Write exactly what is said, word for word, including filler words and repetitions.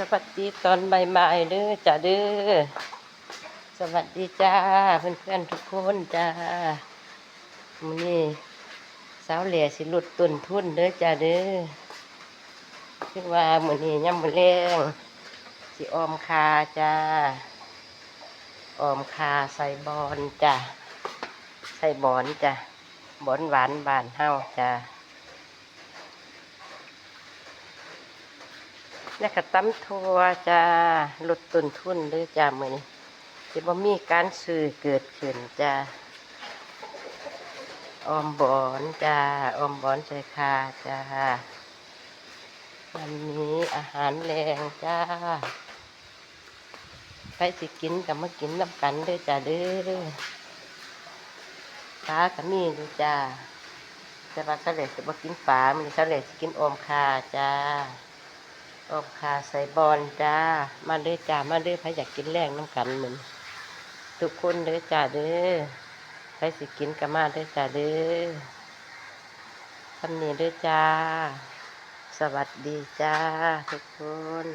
สวัสดีตอนบ่ายๆเด้อจ้าเด้อ สวัสดีจ้า เพื่อนๆทุกคนจ้า มื้อนี้สาวแหล่สิลดต้นทุนเด้อจ้าเด้อ คือว่ามื้อนี้ยามมื้อแลงสิออมข่าจ้า ออมข่าใส่บอนจ้า ใส่บอนจ้า บอนหวานบ้านเฮาจ้า แล้วก็ตำถั่วจ้า ลดต้นทุนเด้อจ้า มื้อนี้สิบ่มีการซื้อเกิดขึ้นจ้า ออมบอนจ้า ออมบอนใส่ข่าจ้า วันนี้อาหารแลงจ้า ไผสิกินก็มากินนำกันเด้อจ้าเด้อ ปลาก็มีอยู่จ้า แต่ว่าสาวแหล่สิบ่กินปลา มื้อนี้สาวแหล่สิกินออมข่าจ้า ออมข่าใส่บอนจ้า มาเด้อจ้า มาเด้อ ไผอยากกินแลงนำกันมื้อนี้ ทุกคนเด้อจ้าเด้อ ไผสิกินก็มาเด้อจ้าเด้อ ส่ำนี้เด้อจ้า สวัสดีจ้า ทุกคน